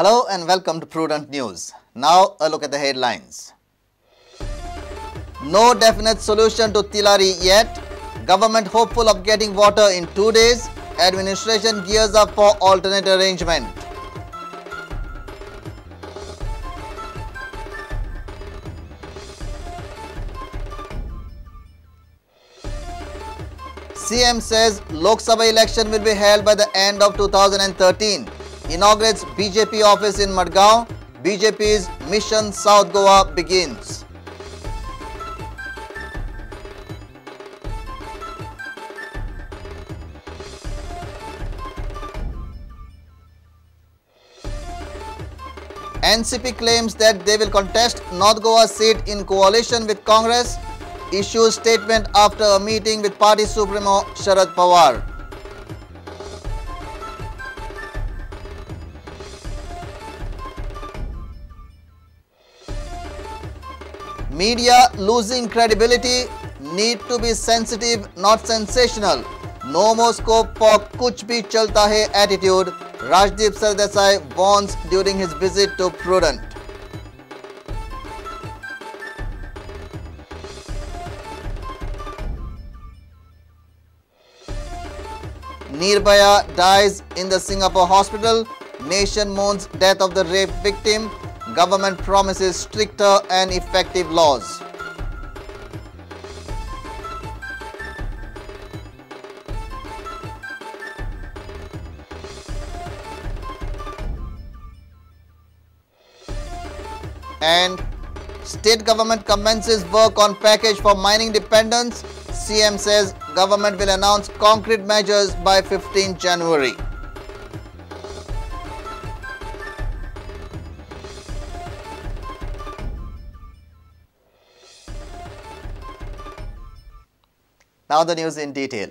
Hello and welcome to Prudent News. Now a look at the headlines. No definite solution to Tillari yet. Government hopeful of getting water in 2 days. Administration gears up for alternate arrangement. CM says Lok Sabha election will be held by the end of 2013. Inaugurates BJP office in Madgaon. BJP's Mission South Goa begins. NCP claims that they will contest North Goa seat in coalition with Congress. Issues statement after a meeting with party supremo Sharad Pawar. Media losing credibility, need to be sensitive, not sensational. No more scope for kuch bhi chalta hai attitude, Rajdeep Sardesai warns during his visit to Prudent. Nirbhaya dies in the Singapore hospital. Nation mourns death of the rape victim. Government promises stricter and effective laws. And state government commences work on package for mining dependence. CM says government will announce concrete measures by 15 January. Now the news in detail.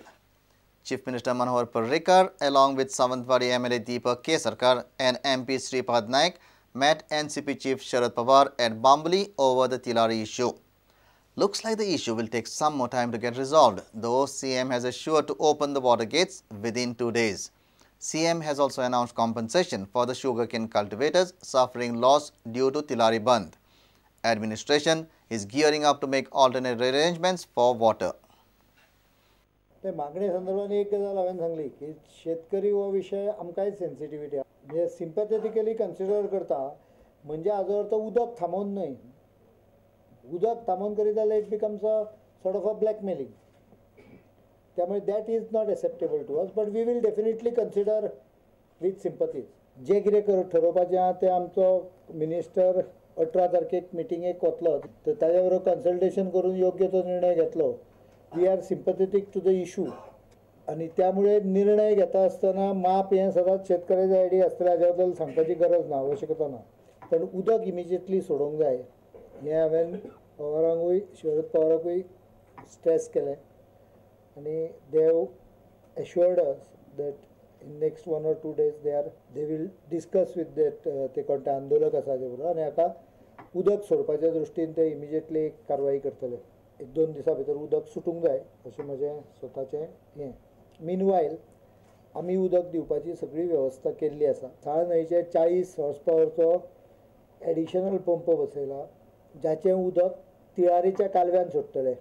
Chief Minister Manohar Parrikar along with Sawantwadi MLA Deepak Kesarkar and MP Sripad Naik met NCP Chief Sharad Pawar at Bamboli over the Tillari issue. Looks like the issue will take some more time to get resolved, though CM has assured to open the water gates within 2 days. CM has also announced compensation for the sugarcane cultivators suffering loss due to Tillari Bandh. Administration is gearing up to make alternate arrangements for water. ते मागणे संदर्भात एक गजाल हांवें सांगली की शेतकरी हो विशय आमकांय सेन्सिटिविटी म्हणजे सिंपथेटिकली कन्सिडर करता म्हणजे हाजो अर्थ उदक थांबोवन न्हय, उदक थांबोवन करीत जाल्यार it becomes a sort of a blackmailing. त्यामुळे that is not acceptable to us, but we will definitely consider with sympathies. जे कितें ठरोवपाचें आहा तें आमचो मिनिस्टर 18 तारखेक मिटिंगेक वतलो तर ताज्या बरोबर कन्सल्टेशन करून योग्य तो निर्णय घेतलो. We are sympathetic to the issue आनी त्यामुळे निर्णय घेता आसतना माप हें सदांच शेतकऱ्याच्या आयडी आसतलें हाज्या बद्दल सांगपाची गरज ना, आवश्यकता ना, पण उदक इमिजिएटली सोडोवंक जाय हें हांवें पवारांकूय शरद पवाराकूय स्ट्रेस केलें आनी they have assured us that in next 1 or 2 days they will discuss with that ते कोण ते आंदोलक आसा हाजे बरोबर आनी हाका उदक सोडपाच्या दृश्टीन ते इमिजिएटली कारवाई करतले. 1-2 दिसां भितर उदक सुटूंक जाय अशें म्हजें स्वताचें हें. मीनवायल आमी उदक दिवपाची सगळी वेवस्था केल्ली आसा. साळ न्हंयचे 40 हॉर्स पावरचो एडिशनल पंप बसयला जाचें उदक तिळारीच्या कालव्यान सोडटले.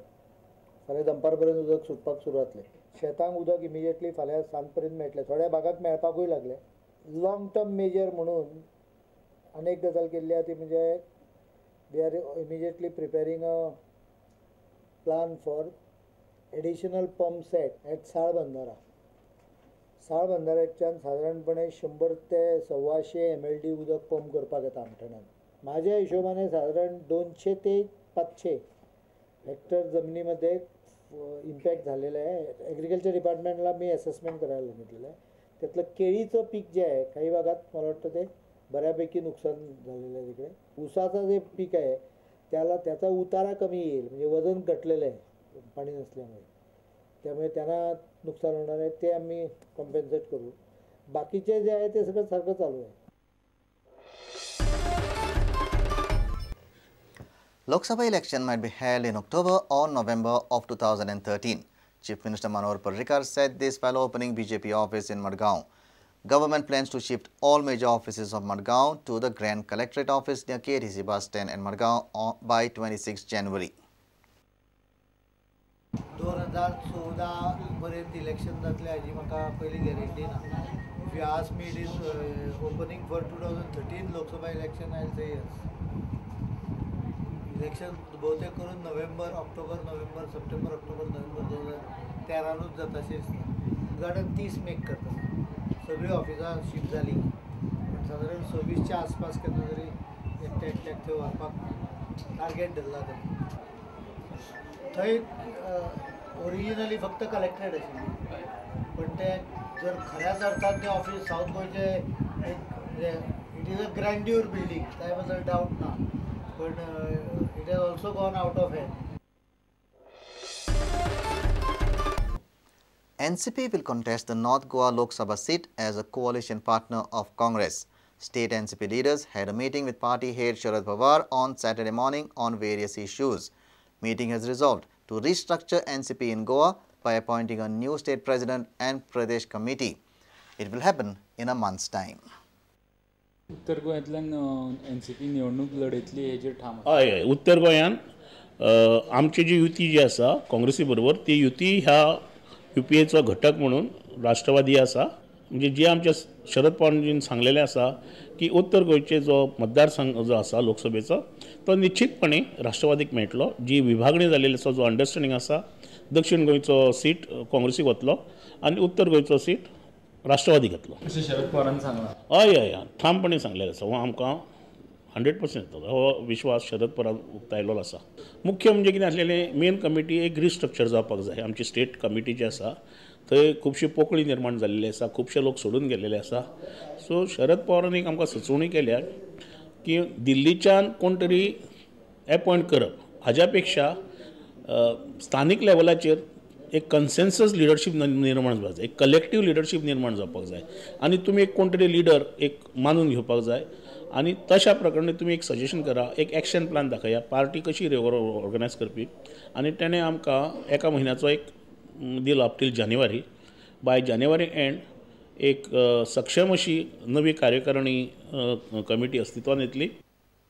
फाल्यां दनपार पर्यंत उदक सुटपाक सुरू जातलें. शेतांक उदक इमिजिएटली फाल्यां सांज पर्यंत मेळटलें, थोड्या भागाक मेळपाकूय लागलें. लाँग टर्म मेजर म्हणून अनेक गजाल केल्ली आहा ती म्हणजे we are immediately preparing a plan for additional pump set at Sal Bandhara. साळ बंधाऱ्याच्यान सादारणपणे 100 ते 125 MLD उदक पंप करपाक येता आमठाण्यान. माझ्या हिशोबाने साधारण 200 ते 500 हेक्टर जमिनीमध्ये इम्पॅक्ट झालेला आहे. ॲग्रिकल्चर डिपार्टमेंटला मी असेसमेंट करायला सांगितलेलं आहे. त्यातलं केळीचं पीक जे आहे काही भागात मला वाटतं ते बऱ्यापैकी नुकसान झालेलं आहे. तिकडे ऊसाचं जे पीक आहे त्याला त्याचा उतारा कमी येईल, म्हणजे वजन घटलेलं आहे पाणी नसल्यामुळे, त्यामुळे त्यांना नुकसान होणार आहे, ते आम्ही कॉम्पेन्सेट करू. बाकीचे जे आहे ते सगळं सारखं चालू आहे. Lok Sabha election might be held in October or November of 2013. Chief Minister Manohar Parrikar said this while opening BJP office in Madgaon. Government plans to shift all major offices of Madgaon to the Grand Collectorate Office near KTC bus stand in Madgaon by 26 January. 2014 पर्यंत election जातलें हाजी म्हाका पयली guarantee ना. If you ask me it is opening for 2013 Lok Sabha election, I will say yes. Election भोवतेक करून November, October, November, September, October, November 2013नूच जाता अशें दिसता. उद्घाटन 30 मेक करता. सगळीं ऑफिसां शिफ्ट जालीं पण सादारण 26च्या आसपास केन्ना तरी एकट्या एकट्याक थंय व्हरपाक टार्गेट धरला तांणी. थंय ओरिजिनली फक्त कलेक्ट्रेट आशिल्ली, पण ते जर खऱ्याच अर्थान तें ऑफिस सावथ गोंयचें एक म्हणजे it is a grandeur building, त्या बद्दल डावट ना, पण it has also gone out of hand. NCP will contest the North Goa Lok Sabha seat as a coalition partner of Congress. State NCP leaders had a meeting with party head Sharad Pawar on Saturday morning on various issues. Meeting has resolved to restructure NCP in Goa by appointing a new state president and Pradesh committee. It will happen in a month's time. उत्तर गोंयांतल्यान NCP निवडणूक लढयतली हेजेर ठाम. हय हय, उत्तर गोंयांत आमची जी युती जी आसा काँग्रेसी बरोबर, ती युती ह्या यूपीएचो घटक म्हणून राष्ट्रवादी आसा. म्हणजे जे आमच्या शरद पवारांनी सांगलेलें आसा की उत्तर गोंयचे जो मतदारसंघ जो आसा लोकसभेचो तो निश्चितपणे राष्ट्रवादीक मेळटलो. जी विभागणी जाल्ली आसा, जो अंडरस्टँडींग आसा, दक्षिण गोंयचो सीट काँग्रेसीक वतलो आनी उत्तर गोंयचो सीट राष्ट्रवादीक येतलो अशें शरद पवारान सांगलां. हय हय, ठामपणे सांगलेलें आसा. हो आमकां 100% येतलो हो विश्वास शरद पवारान उक्तायलेलो आसा. मुख्य म्हणजे कितें आसलेलें, मेन कमिटी एक रिस्ट्रक्चर जावपाक जाय. आमची स्टेट कमिटी जी आसा थंय खुबशी पोकळी निर्माण जाल्ली आसा, खुबशे लोक सोडून गेल्लेले आसा. सो शरद पवारान एक आमकां सुचोवणी केल्या की दिल्लीच्यान कोण तरी एपॉयंट करप हाज्या पेक्षा स्थानीक लेवलाचेर एक कन्सेन्सस लिडरशीप निर्माण जावपाक जाय, एक कलेक्टीव लिडरशीप निर्माण जावपाक जाय आनी तुमी एक कोण तरी लिडर एक मानून घेवपाक जाय आनी तशा प्रकारे तुमी एक सजेशन करा, एक एक्शन प्लान दाखया, पार्टी कशी ऑर्गनायज करपी. आनी तेणें आमकां एका म्हयन्याचो एक दिला till January. By January end एक सक्षम अशी नवी कार्यकारिणी कमिटी अस्तित्वान येतली.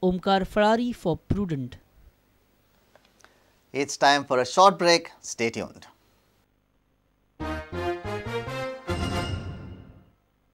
Omkar Falari for Prudent. It's time for a short break. Stay tuned.